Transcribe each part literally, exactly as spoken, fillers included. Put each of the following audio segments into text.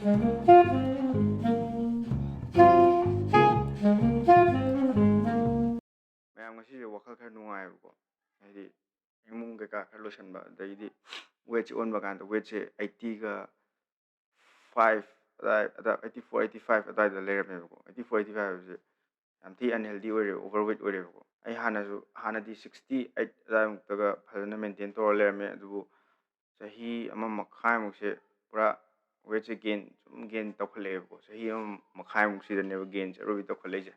ꯃꯌꯥꯝ ꯉꯁꯤꯁꯦ ꯋꯥꯈꯜ ꯈꯔ ꯅꯨꯡꯉꯥꯏꯕꯀꯣ, ꯍꯥꯏꯗꯤ ꯏꯃꯨꯡ ꯀꯩꯀꯥ ꯈꯔ ꯂꯣꯏꯁꯟꯕ, ꯑꯗꯒꯤꯗꯤ ꯋꯦꯠꯁꯦ ꯑꯣꯟꯕ ꯀꯥꯟꯗ ꯋꯦꯠꯁꯦ ꯑꯩꯠꯇꯤꯒ ꯐꯥꯏꯚ ꯑꯗꯥꯏ, ꯑꯗ ꯑꯩꯠꯇꯤ ꯐꯣꯔ, ꯑꯩꯠꯇꯤ ꯐꯥꯏꯚ ꯑꯗꯥꯏꯗ ꯂꯩꯔꯝꯃꯦꯕꯀꯣ꯫ ꯑꯩꯠꯇꯤ ꯐꯣꯔ, ꯑꯩꯠꯇꯤ ꯐꯥꯏꯚ ꯍꯥꯏꯕꯁꯦ ꯌꯥꯝ ꯊꯤ ꯑꯟꯍꯦꯜꯗꯤ ꯑꯣꯏꯔꯦꯕ, ꯑꯣꯚꯔ ꯋꯦꯠ ꯑꯣꯏꯔꯦꯕꯀꯣ꯫ ꯑꯩ ꯍꯥꯟꯅꯁꯨ, ꯍꯥꯟꯅꯗꯤ ꯁꯤꯛꯁꯇꯤ ꯑꯩꯠ ꯑꯗꯥꯏꯃꯨꯛꯇꯒ ꯐꯖꯅ ꯃꯦꯟꯇꯦꯟ ꯇꯧꯔ ꯂꯩꯔꯝꯃꯦ, ꯑꯗꯨꯕꯨ ꯆꯍꯤ ꯑꯃ ꯃꯈꯥꯏꯃꯨꯛꯁꯦ ꯄꯨꯔꯥ ꯋꯦꯠꯁꯦ ꯒꯦꯟ ꯁꯨꯝ ꯒꯦꯟ ꯇꯧꯈꯠꯂꯛꯑꯦꯕꯀꯣ꯫ ꯆꯍꯤ ꯑꯃ ꯃꯈꯥꯏꯃꯨꯛꯁꯤꯗꯅꯦꯕ ꯒꯦꯟꯁꯦ ꯑꯔꯣꯏꯕꯤ ꯇꯧꯈꯠꯂꯛꯏꯁꯦ꯫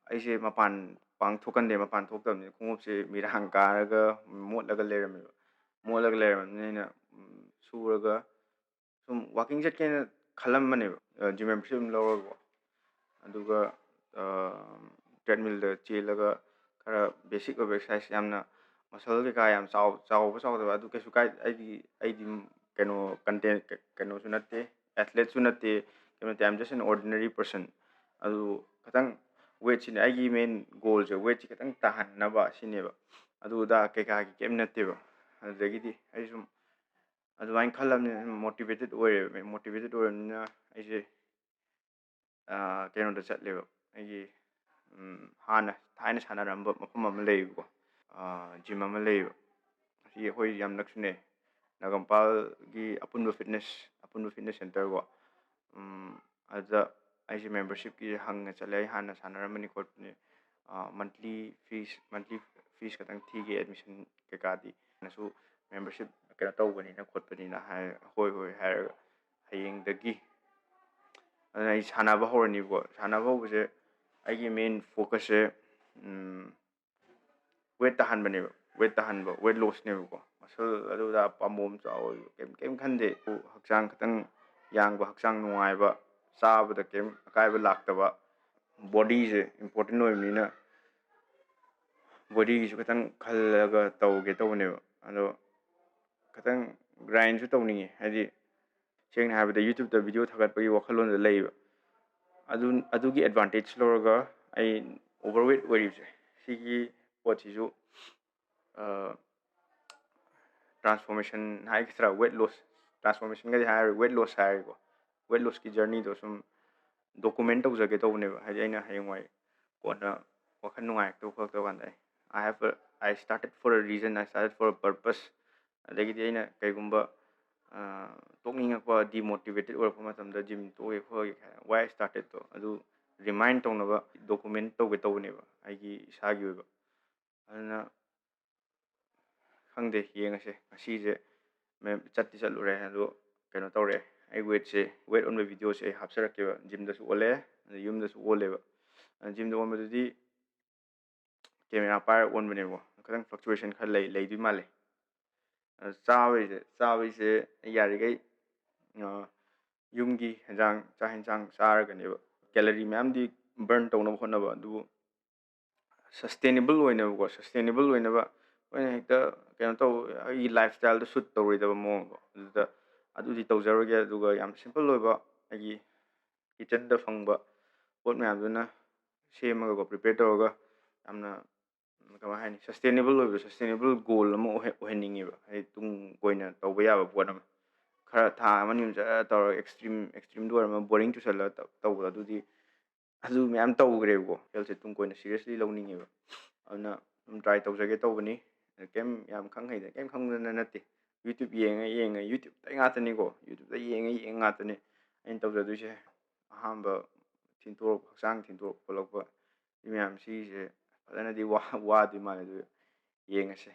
ꯑꯩꯁꯦ ꯃꯄꯥꯟ ꯄꯥꯡ ꯊꯣꯛꯀꯟꯗꯦ, ꯃꯄꯥꯟ ꯊꯣꯛꯇꯕꯅꯤꯅ ꯈꯣꯡꯎꯞꯁꯦ ꯃꯤꯔꯥꯡ ꯀꯥꯔꯒ ꯃꯣꯠꯂꯒ ꯂꯩꯔꯝꯃꯦꯕ꯫ ꯃꯣꯠꯂꯒ ꯂꯩꯔꯝꯃꯕꯅꯤꯅ ꯑꯩꯅ, ꯎꯝ, ꯁꯨꯔꯒ ꯁꯨꯝ ꯋꯥꯀꯤꯡ ꯆꯠꯀꯦꯅ ꯈꯜꯂꯝꯕꯅꯦꯕ, ꯖꯤꯝ ꯃꯦꯝꯕꯔꯁꯤꯞ ꯑꯃ ꯂꯧꯔꯒꯀꯣ꯫ ꯑꯗꯨꯒ ꯇ꯭ꯔꯦꯗꯃꯤꯜꯗ ꯆꯦꯜꯂꯒ ꯈꯔ ꯕꯦꯁꯤꯛ ꯑꯣꯏꯕ ꯑꯦꯛꯁꯔꯁꯥꯏꯁ, ꯌꯥꯝꯅ ꯃꯁꯜ ꯀꯩꯀꯥ ꯌꯥꯝ ꯆꯥꯎ ꯆꯥꯎꯕ ꯆꯥꯎꯗꯕ ꯑꯗꯨ ꯀꯩꯁꯨ ꯀꯥꯏ꯫ ꯑꯩꯗꯤ, ꯑꯩꯗꯤ ꯀꯩꯅꯣ, ꯀꯟꯇꯦꯟ ꯀꯩꯅꯣꯁꯨ ꯅꯠꯇꯦ, ꯑꯦꯊꯂꯦꯠꯁꯨ ꯅꯠꯇꯦ, ꯀꯩꯅꯣ ꯅꯠꯇꯦ, I am just an ordinary person꯫ ꯑꯗꯨ ꯈꯤꯇꯪ ꯋꯦꯠꯁꯤꯅꯦ ꯑꯩꯒꯤ ꯃꯦꯟ ꯒꯣꯜꯁꯦ, ꯋꯦꯠꯁꯤ ꯈꯤꯇꯪ ꯇꯥꯍꯟꯅꯕ ꯁꯤꯅꯦꯕ꯫ ꯑꯗꯨ ꯑꯗꯥ ꯀꯩꯀꯥꯒꯤ ꯀꯩꯝ ꯅꯠꯇꯦꯕ꯫ ꯑꯗꯨꯗꯒꯤꯗꯤ ꯑꯩ ꯁꯨꯝ ꯑꯗꯨꯃꯥꯏꯅ ꯈꯜꯂꯕꯅꯤꯅ ꯃꯣꯇꯤꯚꯦꯇꯦꯠ ꯑꯣꯏꯔꯦꯕ꯫ ꯃꯣꯇꯤꯚꯦꯇꯦꯠ ꯑꯣꯏꯔꯕꯅꯤꯅ ꯑꯩꯁꯦ ꯀꯩꯅꯣꯗ ꯆꯠꯂꯦꯕ, ꯑꯩꯒꯤ ꯍꯥꯟꯅ ꯊꯥꯏꯅ ꯁꯥꯟꯅꯔꯝꯕ ꯃꯐꯝ ꯑꯃ ꯂꯩꯌꯦꯕꯀꯣ, ꯖꯤꯝ ꯑꯃ ꯂꯩꯌꯦꯕ꯫ ꯑꯁꯤ ꯑꯩꯈꯣꯏ ꯌꯥꯝ ꯅꯛꯁꯨ ꯅꯛꯑꯦ, ꯅꯥꯒꯥꯃꯄꯥꯜꯒꯤ ꯑꯄꯨꯟꯕ ꯐꯤꯠꯅꯦꯁ, ꯑꯄꯨꯟꯕ ꯐꯤꯠꯅꯦꯁ ꯁꯦꯟꯇꯔꯀꯣ꯫ ꯑꯗꯨꯗ ꯑꯩꯁꯦ ꯃꯦꯝꯕꯔꯁꯤꯞꯀꯤ ꯍꯪꯉ ꯆꯠꯂꯦ꯫ ꯑꯩ ꯍꯥꯟꯅ ꯁꯥꯟꯅꯔꯝꯕꯅꯤ ꯈꯣꯠꯄꯅꯤ, ꯃꯟꯠꯂꯤ ꯐꯤꯁ, ꯃꯟꯠꯂꯤ ꯐꯤꯁ ꯈꯛꯇꯪ ꯊꯤꯒꯦ, ꯑꯦꯗꯃꯤꯁꯟ ꯀꯩꯀꯥꯗꯤ꯫ ꯑꯩꯅꯁꯨ ꯃꯦꯝꯕꯔꯁꯤꯞ ꯀꯩꯅꯣ ꯇꯧꯕꯅꯤꯅ ꯈꯣꯠꯄꯅꯤꯅ ꯍꯥꯏ, ꯍꯣꯏ ꯍꯣꯏ ꯍꯥꯏꯔꯒ ꯍꯌꯦꯡꯗꯒꯤ ꯑꯗꯨꯅ ꯑꯩ ꯁꯥꯟꯅꯕ ꯍꯧꯔꯅꯤꯕꯀꯣ꯫ ꯁꯥꯟꯅꯕ ꯍꯧꯕꯁꯦ ꯑꯩꯒꯤ ꯃꯦꯟ ꯐꯣꯀꯁꯁꯦ ꯋꯦꯠ ꯇꯥꯍꯟꯕꯅꯦꯕ, ꯋꯦꯠ ꯇꯥꯍꯟꯕ, ꯋꯦꯠ ꯂꯣꯁꯅꯦꯕꯀꯣ꯫ ꯃꯁꯜ ꯑꯗꯨꯗ ꯄꯥꯝꯕꯣꯝ ꯆꯥꯎꯕ ꯀꯩꯝ ꯀꯩꯝ ꯈꯟꯗꯦ꯫ ꯍꯛꯆꯥꯡ ꯈꯤꯇꯪ ꯌꯥꯡꯕ, ꯍꯛꯆꯥꯡ ꯅꯨꯡꯉꯥꯏꯕ, ꯆꯥꯕꯗ ꯀꯩꯝ ꯑꯀꯥꯏꯕ ꯂꯥꯛꯇꯕ, ꯕꯣꯗꯤꯁꯦ ꯏꯝꯄꯣꯔꯇꯦꯟ ꯑꯣꯏꯕꯅꯤꯅ ꯕꯣꯗꯤꯒꯤꯁꯨ ꯈꯤꯇꯪ ꯈꯜꯂꯒ ꯇꯧꯒꯦ ꯇꯧꯕꯅꯦꯕ꯫ ꯑꯗꯣ ꯈꯤꯇꯪ ꯒ꯭ꯔꯥꯏꯟꯁꯨ ꯇꯧꯅꯤꯡꯉꯤ, ꯍꯥꯏꯗꯤ ꯁꯦꯡꯅ ꯍꯥꯏꯔꯕꯗ ꯌꯨꯇ꯭ꯌꯨꯕꯇ ꯚꯤꯗꯤꯑꯣ ꯊꯥꯒꯠꯄꯒꯤ ꯋꯥꯈꯜꯂꯣꯟꯗ ꯂꯩꯕ꯫ ꯑꯗꯨ, ꯑꯗꯨꯒꯤ ꯑꯦꯗꯚꯥꯟꯇꯦꯖ ꯂꯧꯔꯒ ꯑꯩ ꯑꯣꯚꯔꯋꯦꯠ ꯑꯣꯏꯔꯤꯕꯁꯦ, ꯁꯤꯒꯤ ꯄꯣꯠꯁꯤꯁꯨ ꯇ꯭ꯔꯥꯟꯁꯐꯣꯔꯃꯦꯁꯟ ꯍꯥꯏꯒꯗ꯭ꯔꯥ, ꯋꯦꯠ ꯂꯣꯁ, ꯇ꯭ꯔꯥꯟꯁꯐꯣꯔꯃꯦꯁꯟꯒꯗꯤ ꯍꯥꯏꯔꯣꯏ, ꯋꯦꯠ ꯂꯣꯁ ꯍꯥꯏꯔꯒꯦꯀꯣ꯫ weight lossꯀꯤ journeyꯗꯣ ꯁꯨꯝ document ꯇꯧꯖꯒꯦ ꯇꯧꯕꯅꯦꯕ꯫ ꯍꯥꯏꯗꯤ ꯑꯩꯅ ꯍꯌꯦꯡꯋꯥꯏ ꯀꯣꯟꯅ ꯋꯥꯈꯜ ꯅꯨꯡꯉꯥꯏꯔꯛꯇꯕ ꯈꯣꯠꯂꯛꯇꯕ ꯀꯥꯟꯗ ꯑꯩ, I have a, I started for a reason, I started for a purpose꯫ ꯑꯗꯒꯤꯗꯤ ꯑꯩꯅ ꯀꯩꯒꯨꯝꯕ ꯇꯣꯛꯅꯤꯡꯉꯛꯄ, demotivated ꯑꯣꯏꯔꯛꯄ ꯃꯇꯝꯗ gym ꯇꯣꯛꯑꯦ ꯈꯣꯠꯂꯦ ꯍꯥꯏꯅ why I startedꯇꯣ ꯑꯗꯨ remind ꯇꯧꯅꯕ document ꯇꯧꯒꯦ ꯇꯧꯕꯅꯦꯕ, ꯑꯩꯒꯤ ꯏꯁꯥꯒꯤ ꯑꯣꯏꯕ꯫ ꯑꯗꯨꯅ ꯈꯪꯗꯦ, ꯌꯦꯡꯉꯁꯦ꯫ ꯉꯁꯤꯁꯦ ꯃꯦꯝ ꯆꯠꯇꯤ ꯆꯠꯂꯨꯔꯦ, ꯑꯗꯣ ꯀꯩꯅꯣ ꯇꯧꯔꯦ, ꯑꯩ weightꯁꯦ, weight ꯑꯣꯟꯕ videoꯁꯦ ꯑꯩ ꯍꯥꯞꯆꯔꯛꯀꯦꯕ꯫ Gymꯗꯁꯨ ꯑꯣꯜꯂꯦ, ꯑꯗ ꯌꯨꯝꯗꯁꯨ ꯑꯣꯜꯂꯦꯕ꯫ ꯑꯗ gymꯗ ꯑꯣꯟꯕꯗꯨꯗꯤ camera ꯄꯥꯏꯔ ꯑꯣꯟꯕꯅꯦꯕꯀꯣ, ꯈꯤꯇꯪ fluctuation ꯈꯔ ꯂꯩ, ꯂꯩꯗꯣꯏ ꯃꯥꯜꯂꯦ꯫ ꯑꯗ ꯆꯥꯕꯩꯁꯦ, ꯆꯥꯕꯩꯁꯦ ꯑꯩ ꯌꯥꯔꯤꯈꯩ, ꯑ, ꯌꯨꯝꯒꯤ ꯍꯦꯟꯖꯥꯡ, ꯆꯥꯛ ꯍꯦꯟꯖꯥꯡ ꯆꯥꯔꯒꯅꯦꯕ꯫ Calorie ꯃꯌꯥꯝꯗꯤ burn ꯇꯧꯅꯕ ꯍꯣꯠꯅꯕ, ꯑꯗꯨꯕꯨ sustainable ꯑꯣꯏꯅꯕꯀꯣ, sustainable ꯑꯣꯏꯅꯕ ꯑꯩꯈꯣꯏꯅ ꯍꯦꯛꯇ ꯀꯩꯅꯣ ꯇꯧ, ꯑꯩꯒꯤ lifestyleꯗ suit ꯇꯧꯔꯣꯏꯗꯕ ꯃꯑꯣꯡꯗꯣ, ꯑꯗꯨꯗ ꯑꯗꯨꯗꯤ ꯇꯧꯖꯔꯣꯏꯒꯦ꯫ ꯑꯗꯨꯒ ꯌꯥꯝ simple ꯑꯣꯏꯕ ꯑꯩꯒꯤ kitchenꯗ ꯐꯪꯕ ꯄꯣꯠ ꯃꯌꯥꯝꯗꯨꯅ ꯁꯦꯝꯃꯒꯀꯣ, prepare ꯇꯧꯔꯒ ꯌꯥꯝꯅ, ꯀꯃꯥꯏ ꯍꯥꯏꯅꯤ, sustainable ꯑꯣꯏꯕ, sustainable goal ꯑꯃ ꯑꯣꯏꯍ-, ꯑꯣꯏꯍꯟꯅꯤꯡꯉꯦꯕ꯫ ꯍꯥꯏꯗꯤ ꯇꯨꯡ ꯀꯣꯏꯅ ꯇꯧꯕ ꯌꯥꯕ ꯄꯣꯠ ꯑꯃ, ꯈꯔ ꯊꯥ ꯑꯃꯅꯤ ꯑꯃ ꯖꯔ ꯇꯧꯔꯒ extreme, extremeꯗ ꯑꯣꯏꯔꯝꯃ boring ꯆꯨꯁꯜꯂꯒ ꯇꯧ-, ꯇꯧꯕꯗꯣ, ꯑꯗꯨꯗꯤ ꯑꯗꯨ ꯃꯌꯥꯝ ꯇꯧꯈ꯭ꯔꯦꯕꯀꯣ꯫ Healthꯁꯦ ꯇꯨꯡ ꯀꯣꯏꯅ seriously ꯂꯧꯅꯤꯡꯉꯦꯕ꯫ ꯑꯗꯨꯅ ꯑꯗꯨꯝ try ꯇꯧꯖꯒꯦ ꯇꯧꯕꯅꯤ꯫ ꯀꯩꯝ ꯌꯥꯝ ꯈꯪ ꯍꯩꯗꯅ, ꯀꯩꯝ ꯈꯪꯗꯅ ꯅꯠꯇꯦ꯫ YouTube ꯌꯦꯡꯉ ꯌꯦꯡꯉ, YouTubeꯇꯩ ꯉꯥꯛꯇꯅꯤꯀꯣ, YouTubeꯇ ꯌꯦꯡꯉ ꯌꯦꯡꯉ ꯉꯥꯛꯇꯅꯤ ꯑꯩꯅ ꯇꯧꯖꯗꯣꯏꯁꯦ꯫ ꯑꯍꯥꯟꯕ ꯊꯤꯟꯇꯣꯔꯛꯄ, ꯍꯛꯆꯥꯡ ꯊꯤꯟꯇꯣꯔꯛꯄ ꯈꯣꯠꯂꯛꯄ, ꯁꯤ ꯃꯌꯥꯝ ꯁꯤꯒꯤꯁꯦ ꯐꯖꯅꯗꯤ ꯋꯥ-, ꯋꯥꯗꯣꯏ ꯃꯥꯜꯂꯦ꯫ ꯑꯗꯨ ꯌꯦꯡꯉꯁꯦ꯫